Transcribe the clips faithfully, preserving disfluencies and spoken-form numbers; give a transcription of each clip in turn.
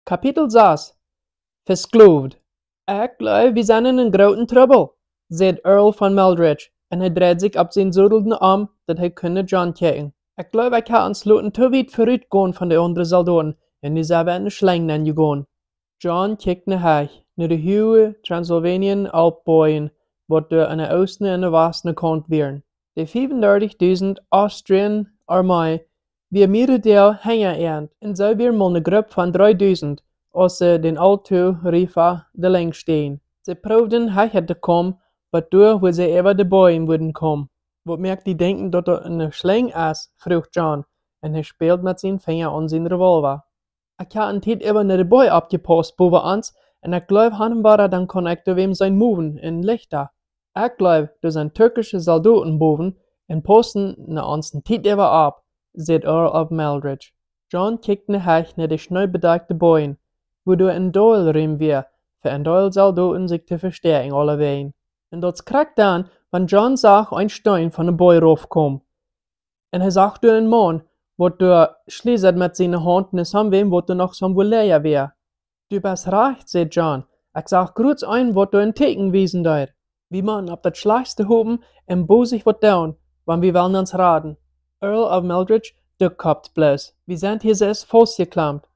Kapitel sas. Vesklowt. "Ekj jleew, wie sent en grooten Trubbel," säd Earl von Meldridge, un hee dreid sikj opp sienen Sodel om, daut hee kunn John kjikjen. "Ekj jleew, ekj hab ons loten too wiet verut gonen von de aundre Soldoten, un nu sent wie en de Schlenj nenjegonen." John kjikjt no Hecht, no de huage Transylvanian Alpbojen, waut doa aun de Oosten un de Wasten jekaunt wieren. De fiefundartich dusent Austrian Armee wia mea doa hinja an, un see wieren mau ne Grupp von dree dusent, aus see dän Alto River de Lenjd stiegen. See proowden hecha to komen, bat doa, wua see äwa de Bojen wudden komen. "Waut moakt die denkjen, daut doa ne Schlenj es?" fruach John, un hee späld met sienen Finja aun sienen Revolver. "Ekj hab eene Tiet äwa no de Bojen oppjepaust bowen ons, un ekj jleew, han wada dan kunn ekj doa wäm seenen moven un lichta. Ekj jleew, doa sent türkische Soldoten bowen un paussen no ons eene Tiet äwa opp," säd Earl of Meldridge. John kjikjt no Hecht no de schneebedakjde Bojen, wua doa een Deel Rum wia, fa een Deel Soldoten sikj to vestäakjen aulewäajen. Un daut krakjt dan, wan John sach een Steen von de Boaj raufkomen. Un hee sach doa een Maun, waut doa schliesad met siene Haunt no sommwäm, waut doa noch somm wua läaja wia. "Du best rajcht," säd John. "Ekj sach krakjt een, waut doa een Tieekjen wiesen deed. Wie motten opp daut schlajchtste hopen un bosich waut doonen, wan wie wellen ons raden." Earl of Meldridge duckkopt bloos. "Wie sent hia soo faustjeklampt.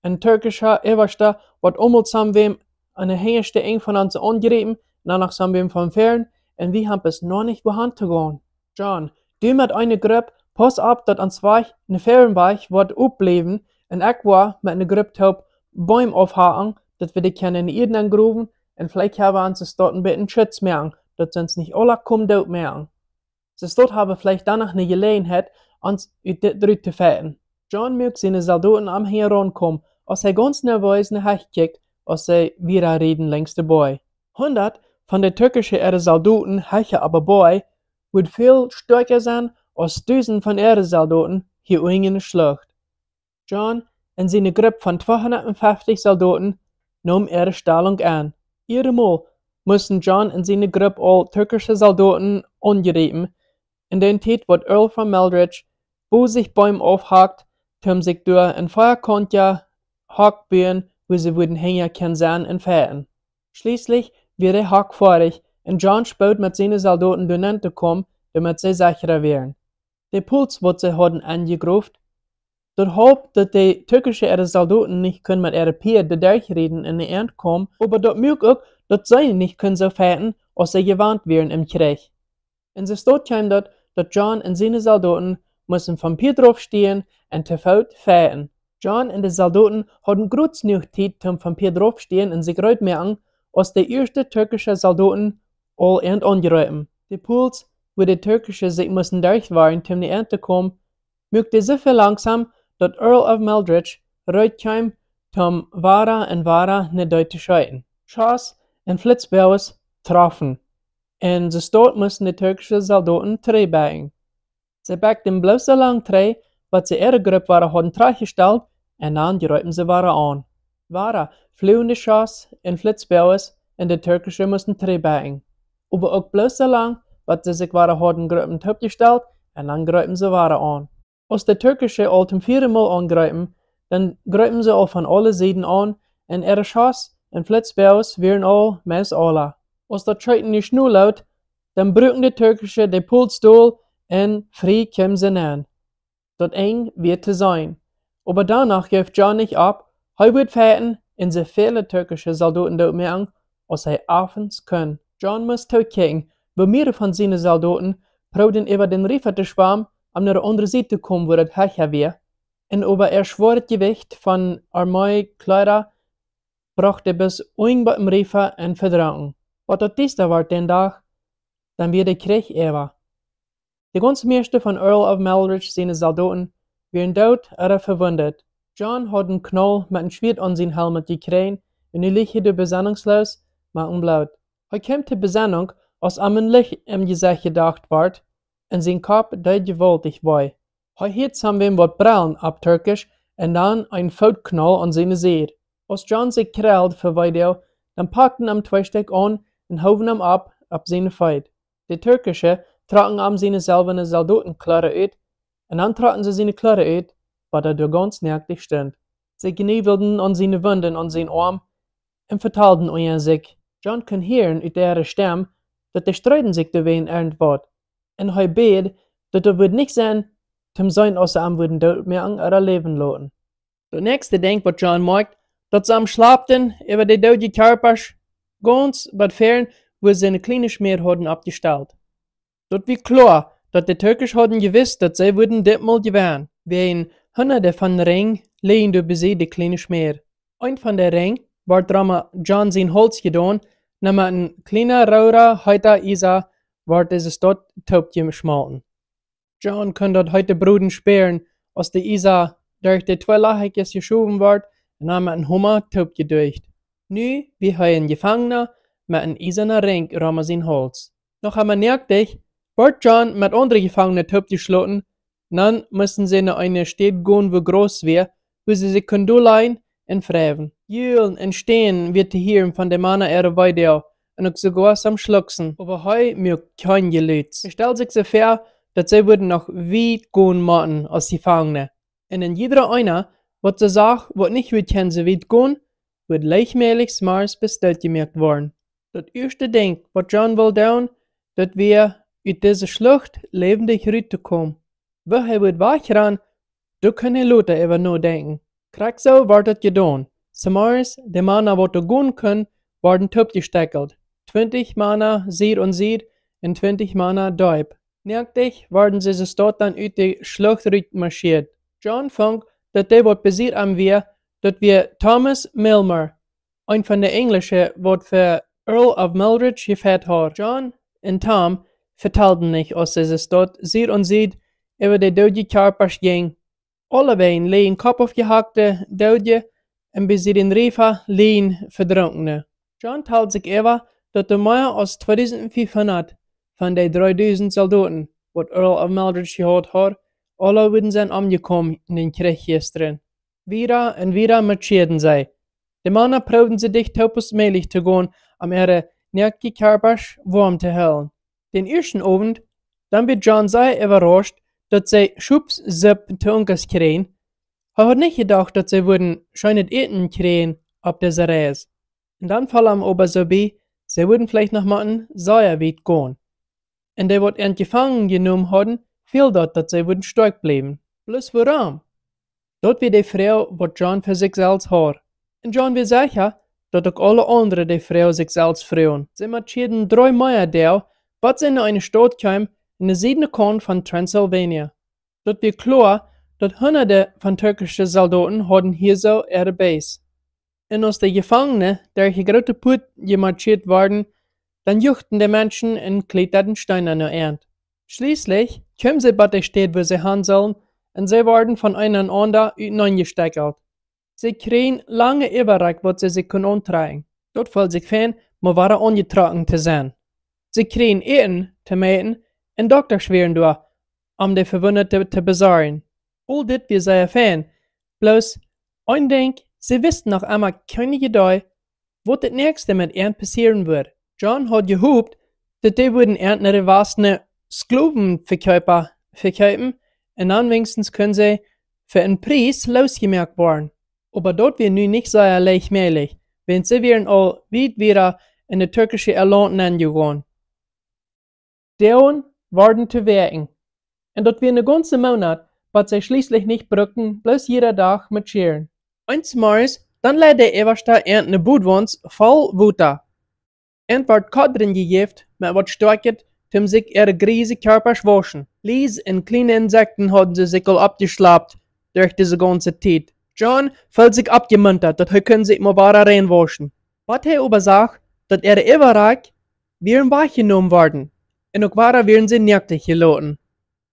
Een türkischa Äwaschta woat aulemol sommwäm aun de hinjaschte Enj von ons aunjriepen, un dan noch sommwäm von väaren, un wie haben bloos noch nich wua han to gonen. John, du met eene Grupp, pauss opp, daut ons Wajch, een väaren Wajch woat opbliewen, un ekj woa met eene Grupp toop Beem aufhacken, daut wie dee kjennen en de Ieed engrowen, un veleicht haben wie ons de Staut een bät en Schutz moaken, daut see ons nich aula komen doot moaken. See doa haben veleicht dan noch eene Jeläajenheit, ons ut dit rut to feiten." John muak siene Soldoten am hinjaraun komen, aus hee gaunz nerwees no Hecht kjikjt, aus see wieda rieden lenjd de Boaj. "Hundat von de türkische äare Soldoten hecha oppe Boaj wudd väl stoakja sennen aus dusent von äare Soldoten hia unjen en de Schlucht." John un siene Grupp von tweehundatfeftich Soldoten neemen äare Stalunk aun. Ieedamol musten John un siene Grupp aul türkische Soldoten aunjriepen, en dän Tiet waut Earl von Meldridge bosich Beem aufhackt, toom sikj doa een veakauntja Hock buen, wua see wudden hinja kjennen sennen un feiten. Schlieslich wia de Hock foadich, un John spood met siene Soldoten doa nenn to komen, doamet see sechra wieren. De Pols, waut see hauden aunjegroft, daut holp, daut de türkische äare Soldoten nich kunnen met äare Pieed doa derchrieden un no an komen, oba daut muak uk, daut see nich kunnen soo feiten, aus see jewant wieren em Kjrich. Un soo kjeem daut, daut John un siene Soldoten musten vom Pieed rauf stieen un to Foot feiten. John un de Soldoten hauden krakjt jenuach Tiet toom vom Pieed rauf stieen un sikj reed moaken, aus de ieeschte türkische Soldoten aul an aunjreepen. De Pols, wua de türkische sikj musten derchwoaren toom no an to komen, muak dee soo väl langsom, daut Earl of Meldridge reed kjeem toom wada un wada no dee to scheeten. Schoss un Flitzboages troffen, un soo musten de türkische Soldoten trigjbakjen. See bakjten bloos soo lang trigj, bat see äare Grupp wada hauden trigjjestalt, un dan jreepen see wada aun. Wada fluagen de Schoss un Flitzboages, un de türkische musten trigjbakjen. Oba uk bloos soo lang, bat see sikj wada hauden Gruppen toopjestalt, un dan jreepen see wada aun. Aus de türkische aul toom vieeden Mol aunjreepen, dan jreepen see aul von aule Sieden aun, un äare Schoss un Flitzboages wieren aul meist aula. Aus daut Scheeten nu schno loot, dan bruaken de türkische de Pols dol, un frie kjeemen see nenn. Daut Enj wia to seenen. Oba doano jeef John nich opp, hee wudd feiten un soo väle türkische Soldoten doot moaken, aus hee oppens kunn. John must tookjikjen, woo meare von siene Soldoten proowden äwa dän Riefa to schwamen, om no de aundre Sied to komen, wua daut hecha wia, un äwa äa schwoaret Jewicht von Armeekjleeda brochten see bat unjen biem Riefa un vedronken. Waut daut diesta wort dän Dach, dan wia de Kjrich äwa. De gaunz mieeschte von Earl of Meldridge siene Soldoten wieren doot ooda vewundt. John haud een Knaul met een Schwieet aun sien Helm jekjräajen, un nu lach hee doa besennungsloos met een Bloot. Hee kjeem to Besennunk, aus am een Licht em Jesecht jedocht wort, un sien Kopp deed jewaultich wee. Hee hieed sommwäm waut brellen opp Türkisch, un dan een Footknaul aun siene Sied. Aus John sikj kjreld fa Weedoag, dan pakjten am twee Stekj aun un hoowen am opp opp siene Feet. De Türkische trocken am siene selwane Soldotenkjleeda ut, un dan trocken see siene Kjleeda ut, bat hee doa gaunz noakt stunt. See kniewelden aun siene Wunden aun sien Oarm un vetalden unja sikj. John kunn hieren ut äare Stemm, daut dee streeden sikj doawäajen irjentwaut. Un hee bäd, daut daut wudd nich senn, toom seenen, aus see am wudden doot moaken ooda läwen loten. Daut näakjste Dinkj, waut John moakjt, daut see am schlapten äwa de doodje Kjarpasch, gaunz bat väaren, wua see ne kjliene Schmäd hauden oppjestalt. Daut wia kloa, daut de Turksch hauden jewist, daut see wudden ditmol jewennen. Wieren Hunderte von Rinj läajen doa bie de kjliene Schmäd. Eent von de Rinj wort rom John sien Hauls jedonen, un met een kjliena rooda heeta Iesa wort dise Staut toopjeschmolten. John kunn daut heete Broden spieren, aus de Iesa derch de twee Lachakjes jeschowen wort un dan met een Homa toopjedrieecht. Nu wia hee een Jefangna met een iesana Rinj rom sien Hauls. Noch emma noaktich wort John met aundre Jefangne toopjeschloten. Dan musten see no eene Städ gonen, wua Graus wia, wua see sikj kunnen dollajen un frieen. Julen un Stänen wia to hieren von de Mana äare Weedoag un uk soogoa soone Schluchzen, oba hee muak kjeen Jelud. Hee stald sikj soo väa, daut see wudden noch wiet gonen motten aus Jefangne. Un een jiedra eena, waut see sach, waut nich wudd kjennen soo wiet gonen, wudd leicht mäajlich zemorjes bie Tiet jemoakt woaren. Daut ieeschte Dinkj, waut John wull doonen, daut wia, ut dise Schlucht läwendich ruttokomen. Woo hee wudd wajchrannen, doa kunn hee lota äwa nodenkjen. Krakjt soo wort daut jedonen. Zemorjes, de Mana, waut doa gonen kunnen, worden toopjestekjelt. Twintich Mana Sied aun Sied un twintich Mana deep. Noaktich worden see soo staut dan ut de Schlucht rutmaschieet. John funk, daut dee, waut bie Sied aun wia, daut wia Thomas Milmer, een von de Enjlische, waut fa Earl of Mildred jefajcht haud. John un Tom vetalden nich, aus see soo staut Sied aun Sied äwa de doodje Kjarpasch jinjen. Aulewäajen läajen koppofjehackte Doodje un bie Sied aun dän Riefa läajen Vedrunkne. John tald sikj äwa, daut doa mea aus tweedusent fiefhundat von de dreedusent Soldoten, waut Earl of Mildred jehaut haud, aula wudden sennen omjekomen en dän Kjrich jistren. Wieda un wieda matschieeden see. De Mana proowden soo dicht toop aus mäajlich to gonen, om äare noakte Kjarpasch woam to hoolen. Dän ieeschten Owent, dan wia John sea äwarauscht, daut see Schopssipp to Unkas kjrieejen. Hee haud nich jedocht, daut see wudden scheenet Äten kjrieejen opp dise Reis. Un dan foll am oba soo bie, see wudden veleicht noch motten sea wiet gonen. Un dee, waut an jefangen jenomen hauden, feeld daut, daut see wudden stoakj bliewen. Bloos wuarom? Daut wia de Froag, waut John fa sikj selfst haud. Un John wia secha, daut uk aule aundre de Froag sikj selfst fruagen. See matschieeden dree Moonat doa, bat see no eene Staut kjeemen aun de siedne Kaunt von Transylvania. Daut wia kloa, daut hunderte von turkjische Soldoten hauden hia soo äare Base. Un aus de Jefangne derch de groote Puat jematschieet worden, dan juchten de Menschen un kjleaden Steena no an. Schlieslich kjeemen see bat de Städ, wua see han sullen, un see worden von eenaunda uteneen jestekjelt. See kjrieejen lange Äwarakj, waut see sikj kunnen auntrakjen. Daut feeld sikj fein, mau wada aunjetrocken to sennen. See kjrieejen Äten to mäten un Doktasch wieren doa, om de Vewundade to besorjen. Aul dit wia sea fein, bloos een Dinkj, see wissten noch emma kjeen Idee, waut daut näakjste met an passieren wudd. John haud jehopt, daut dee wudden an no de wastne Sklowenvekjeepa vekjeepen, un dan weinichstens kunnen see fa een Pries loosjemoakt woaren. Oba daut wia nu nich sea leicht mäajlich, wiels see wieren aul wiet wieda en de turkjische Launt nenjegonen. Doag worden to Wäakj, un daut wia een gaunza Moonat, bat see schlieslich nich bruckten bloos jieda Dach matschieren. Eemol zemorjes, dan leid de Äwaschta an ne Bodwauns voll Wota. An wort Kodren jejäft met waut Stoakjet, toom sikj äare griese Kjarpasch wauschen. Lies un kjliene Insekjten hauden see sikj aul oppjeschlapt derch dise gaunze Tiet. John feeld sikj oppjemuntat, daut hee kunn sikj mau wada rein wauschen. Waut hee oba sach, daut äare Äwarakj wieren wajchjenomen worden, un uk wada wieren see noaktich jeloten.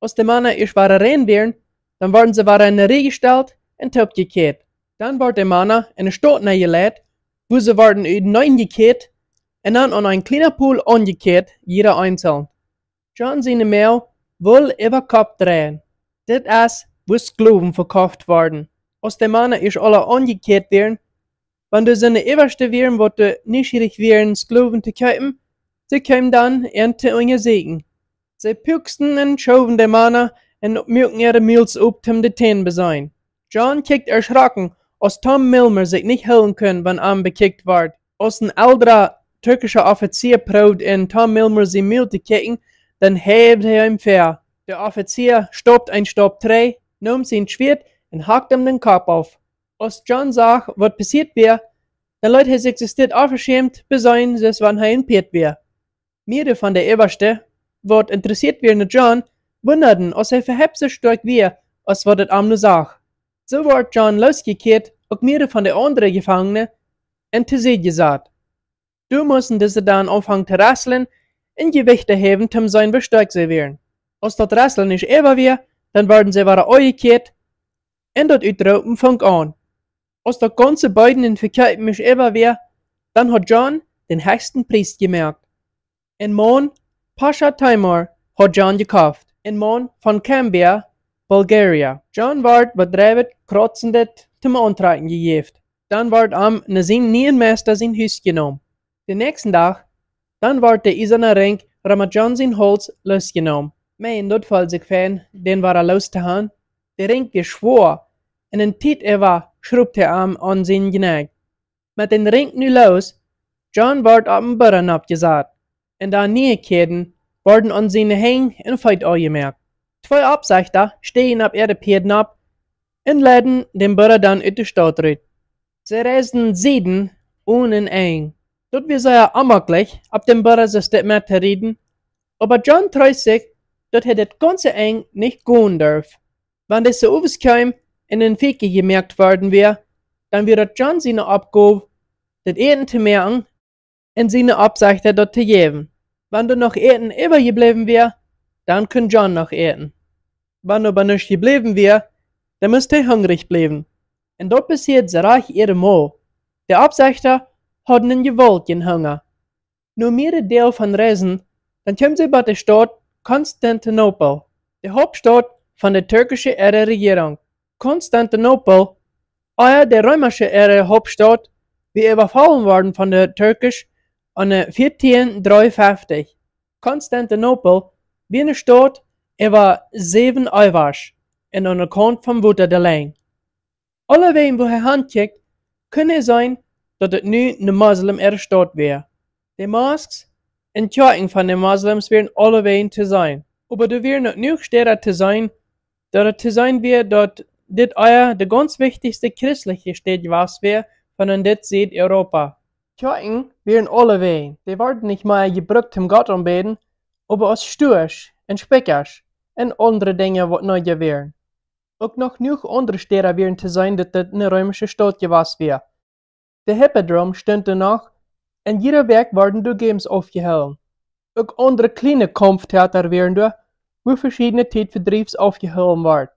Aus de Mana ieescht wada rein wieren, dan worden see wada en ne Rieej jestalt un toopjekjäat. Dan wort de Mana en ne Staut nenjeleit, wua see worden uteneen jekjäat un dan aun een kjliena Pol aunjekjäat, jieda eenzeln. John siene Moag wull äwa Kopp dreien. Dit es, wua Sklowen vekoft worden. Aus de Mana ieescht aula aunjekjäat wieren, wan doa soone Äwaschte wieren, waut doa nieschierich wieren, Sklowen to kjeepen, see kjeemen dan an to unjasieekjen. See puaksten un schoowen de Mana un muaken äare Muls op, toom de Tän beseenen. John kjikjt erschrocken, Aus Tom Milmer sikj nich hoolen kunn, wan am bekjikjt wort. Aus een eldra türkischa Offizia proowd en Tom Milmer sien Mul to kjikjen, dan heewd hee am väa. De Offizia staupt een Staup trigj, neem sien Schwieet un hakt am dän Kopp auf. Aus John sach, waut passieet wia, dan leet hee sikj soo stiet onveschämt beseenen, soo aus wan hee een Pieet wia. Miere von de Äwaschte, waut interessieet wieren no John, wundaden, aus hee vehepse stoakj wia, aus waut et am nu sach. Soo wort John loskjekjieet, uk miere von de aundre Jefangne, un to Sied jesat. Doa musten dise dan aunfangen to wrestlen un Jewichte häwen, toom seenen, woo stoakj see wieren. Aus daut Wrestlen nich äwa wia, dan worden see wada aunjekjieet un daut Utroopen funk aun. Aus daut gaunze Beeden un Vekjeepen nich äwa wia, dan haud John dän hechsten Pries jemoakt. Een Maun, Pascha Timur, haud John jekoft. Een Maun von Cambia, Bulgaria. John wort waut Dreewet, Krautzendet toom auntrakjen jejäft. Dan wort am no sienen nieen Meista sien Hus jenomen. Dän näakjsten Dach, dan wort de iesana Rinkj rom John sien Hauls losjenomen. Mien, daut feeld sikj fein, dän wada loos to han. De Rinkj wia schwoa, un eene Tiet äwa schrupt hee am aun sien Jnekj. Met dän Rinkj nu loos, John wort opp een Burra nopp jesat, un dan niee Kjäden worden aun siene Henj un Feet aunjemoakt. Twee Oppsechta steajen opp äare Pieed nopp un leiden dän Burra dan ut de Staut rut. See reisden Sieden onen Enj. Daut wia sea onjemaklich, opp dän Burra soo stiet met to rieden, oba John treest sikj, daut hee daut gaunze Enj nich gonen durf. Wan dise Owes kjeem un een Fika jemoakt worden wia, dan wia daut John siene Oppgow, daut Äten to moaken un siene Oppsechta daut to jäwen. Wan doa noch Äten äwajebläwen wia, dan kunn John noch äten. Wan oba nuscht jebläwen wia, dan must hee hungrich bliewen. Un daut passieed soo rajcht äare Mol. De Oppsechta hauden een jewaultjen Hunga. No miere Doag von Reisen, dan kjeemen see bie de Staut Konstantinopel, de Hauptstaut von de türkische Eadrejierunk. Konstantinopel, ea de reemische Eadhauptstaut, wia äwafaulen worden von de Türkisch aune vieetieen dreeunfeftich. Konstantinopel wia eene Staut äwa säwen Eewasch un aune Kaunt vom Wota de Lenj. Aulawäajen, wua hee hankjikjt, kunn hee seenen, daut et nu eene Moslem äare Staut wia. De Moskes un Kjoakjen von de Moslems wieren aulawäajen to seenen. Oba doa wieren uk jenuach Städa to seenen, daut et to seenen wia, daut dit ea de gaunz wichtichste christliche Staut jewast wia von en dit Sied Europa. Kjoakjen wieren aulawäajen, dee worden nich mea jebrukt toom Gott aunbäden, oba aus Stuasch un Spikjasch un aundre Dinja, waut needich wieren. Uk noch jenuach aundre Städa wieren to seenen, daut dit eene reemische Staut jewast wia. De Hippodrom stunt doa noch, un jiede Wäakj worden doa Games aufjehoolen. Uk aundre kjliene Kaumpftheata wieren doa, wua veschiedne Tiet Vedriefs aufjehoolen worden.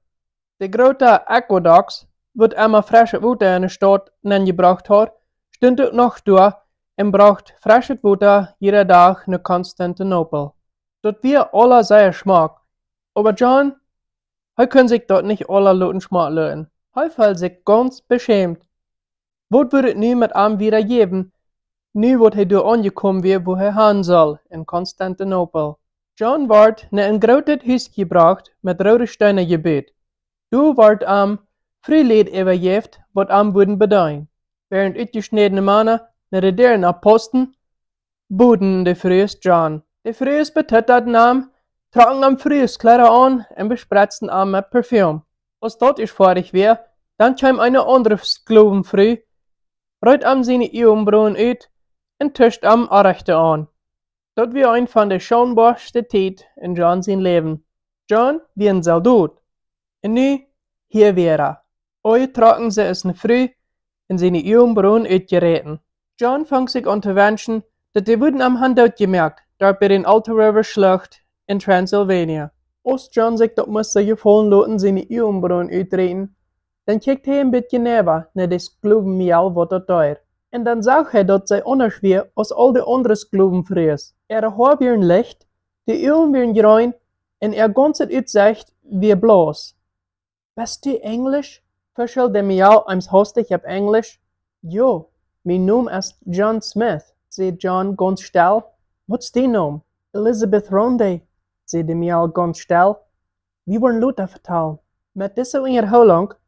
De groota Aquädukt, waut emma freschet Wota en de Staut nenjebrocht haud, stunt uk noch doa un brocht freschet Wota jieda Dach no Konstantinopel. Daut wia aula sea schmock, oba John, hee kunn sikj daut nich aula loten schmock loten. Hee feeld sikj gaunz beschämt. Waut wudd et nu met am wieda jäwen, nu waut hee doa aunjekomen wia, wua hee han sull, en Konstantinopel? John wort no een grootet Hus jebrocht, met roode Steena jebut. Doa wort am Frulied äwajäft, waut am wudden bedeenen. Wieren utjeschnädne Mana, no de Däaren oppausten, boden de Frues John. De Frues betuttaden am, trocken am Frueskjleeda aun un bespretzten am met Parfüm. Aus daut ieescht foadich wia, dan kjeem eene aundre Sklowenfru, reet am siene Uagenbrowen ut un tuscht am Oajachte aun. Daut wia eent von de schaunboaschte Tiet en John sien Läwen. John wia een Soldot. Un nu, hia wia hee, aunjetrocken soo aus eene Fru un siene Uagenbrowen utjeräten. John funk sikj aun to wenschen, daut dee wudden am han dootjemoakt, doa bie dän Altar River Schlucht en Transylvania. Aus John sikj daut must soo jefaulen loten, siene Uagenbrowen uträten, dan kjikjt hee een bät jeneiwa no de Sklowenmejal, waut daut deed. Un dan sach hee, daut see aundasch wia aus aul de aundre Sklowenfrues. Äare Hoa wieren licht, de Uagen wieren jreen un äa gaunzet Utsecht wia blau. "Best du Enjlisch?" fuscheld de Mejal eem hastich opp Enjlisch. "Jo, mien Nomen es John Smith," säd John gaunz stell. "Waut es dien Nomen?" "Elizabeth Rondi," säd de Mejal gaunz stell. "Wie woaren lota vetalen." Met dise Unjahoolunk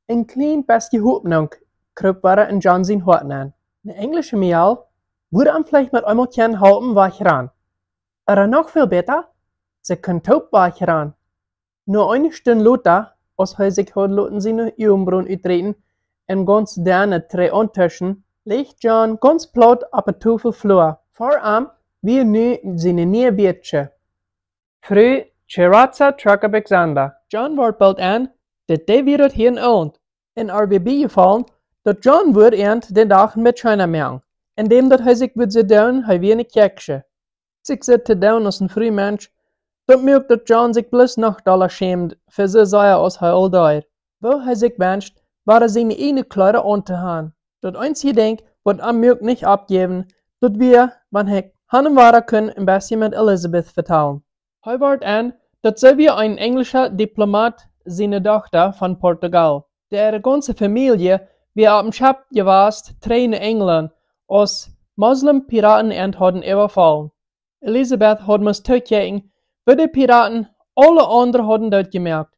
een kjlien bät Hopninj kroop wada en John sien Hoat nenn. Ne enjlische Mejal wudd am veleicht met eemol kjennen halpen wajch rannen. Ooda noch väl bäta, see kunnen toop wajch rannen. No eene Stund lota, aus hee sikj haud loten siene Uagenbron utrieten un gaunz denne Tränen auntuschen, leech John gaunz plaut opp de Tofel Flua. Ver am wia nu siene niee Wieetsche: Fru Chiraza Truck Alexander. John wort boolt en, daut dee wia daut hia en Oolend, un ar wia biejefollen, daut John wudd an dän Dach met scheena moaken, endäm daut hee sikj wudd soo doonen, hee wia ne Kjäakjsche. Sikj soo to doonen aus een frie Mensch, daut muak, daut John sikj bloos noch dolla schämd fa soo sea aus hee aul deed. Woo hee sikj wenscht, wada siene ieejne Kjleeda auntohaben. Daut eensje Dinkj, waut am muak nich oppjäwen, daut wia, wan hee han un wada kunn een bät met Elizabeth vetalen. Hee wort en, daut see wia een enjlischa Diplomat siene Dochta von Portugal. De äare gaunze Famielje wia opp een Schepp jewast, trigj no Enjlaunt, aus Moslem Piraten an hauden äwafaulen. Elizabeth haud must tookjikjen, woo de Piraten aule aundre hauden dootjemoakt.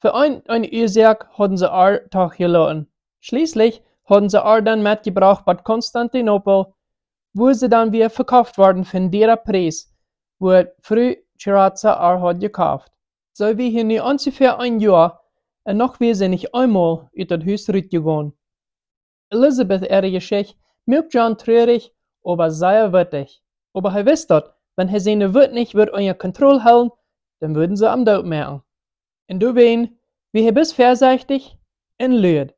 Fa eene, eene Uasoak hauden see ar doch jeloten. Schlieslich hauden see ar dan metjebrocht bot Konstantinopel, wua see dan wada vekoft worden fa een diera Pries, wua Fru Chiraza ar haud jekoft. See wia hia nu onjefäa een Joa, un noch wia see nich eemol ut daut Hus rutjegonen. Elizabeth äare Jeschicht muak John truarich, oba sea wittich. Oba hee wist daut, wan hee siene Wut nich wudd unja Kontroll hoolen, dan wudden see am dootmoaken. Un doawäajen wia hee bloos väasechtich un luad.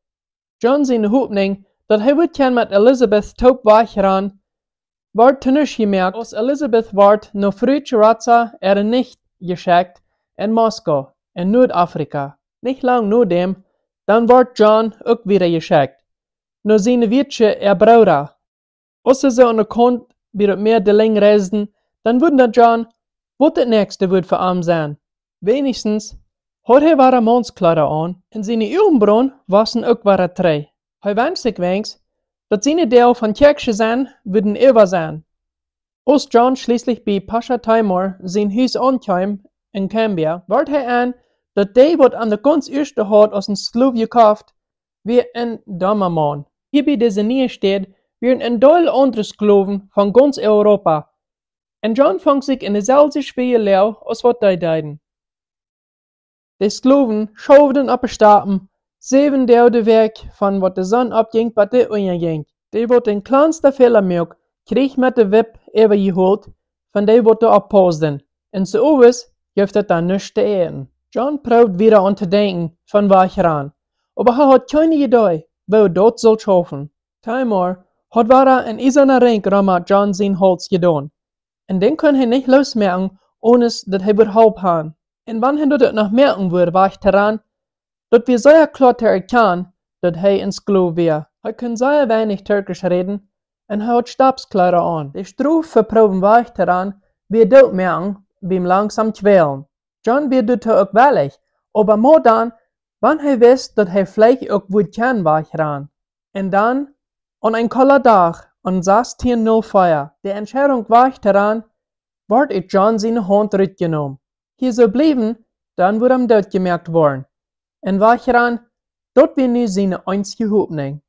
John siene Hopninj, daut hee wudd kjennen met Elizabeth toop wajch rannen, wort to nuscht jemoakt, aus Elizabeth wort no Fru Chiraza äare Nicht jeschekjt en Moskau, en Nuadafrika. Nich lang nodäm, dan wort John uk wada jeschekjt no siene Wieetsche äa Brooda. Aus see soo aun de Kaunt bie daut Mäa delenj reisden, dan wundad John, waut daut näakjste wudd fa am sennen. Weenichstens haud hee wada Maunskjleeda aun, un siene Uagenbron wieren uk wada trigj. Hee wenscht sikj weens, daut siene Doag von Kjäakjsche sennen wudden äwa sennen. Aus John schlieslich bie Pascha Timur sien Hus aunkjeem en Gambia, wort hee en, daut dee, waut am de gaunz ieeschte haud aus een Sklow jekoft, wia een domma Maun. Hia bie dise niee Städ wieren een Deel aundre Sklowen von gaunz Europa, un John funk sikj en deselwje schwoare Loag aus waut dee deeden. De Sklowen schauften opp de Stapen, säwen Doag de Wäakj, von waut de Sonn oppjinkj bat dee unjajinkj. Dee, waut dän kjlansten Fäla muak, kjrieech met de Wip äwajeholt von dee, waut doa opppausten, un soo owes jeef daut dan nuscht to äten. John proowd wada aun to denkjen von wajch rannen, oba hee haud kjeene Iedee, woo daut sull schaufen. Timur haud wada een iesana Rinkj rom John sien Hauls jedonen, un dän kunn hee nich loosmoaken, onen daut hee wudd Help han. Un wan hee daut uk noch moaken wudd, wajch to rannen, daut wia sea kloa to erkjanen, daut hee een Sklow wia. Hee kunn sea weinich Turksch räden, un hee haud Stapskjleeda aun. De Strof fa proowen wajch to rannen wia dootmoaken, biem langsom kjwälen. John wia doatoo uk wellich, oba mau dan, wan hee wist, daut hee veleicht uk wudd kjennen wajch rannen. Un dan, aun een kolen Dach, aun sastieen null vea, de Entscheidunk wajch to rannen, wort ut John siene Haunt rutjenomen. Hia soo bliewen, dan wudd am dootjemoakt woaren. Un wajch rannen, daut wia nu siene eensje Hopninj.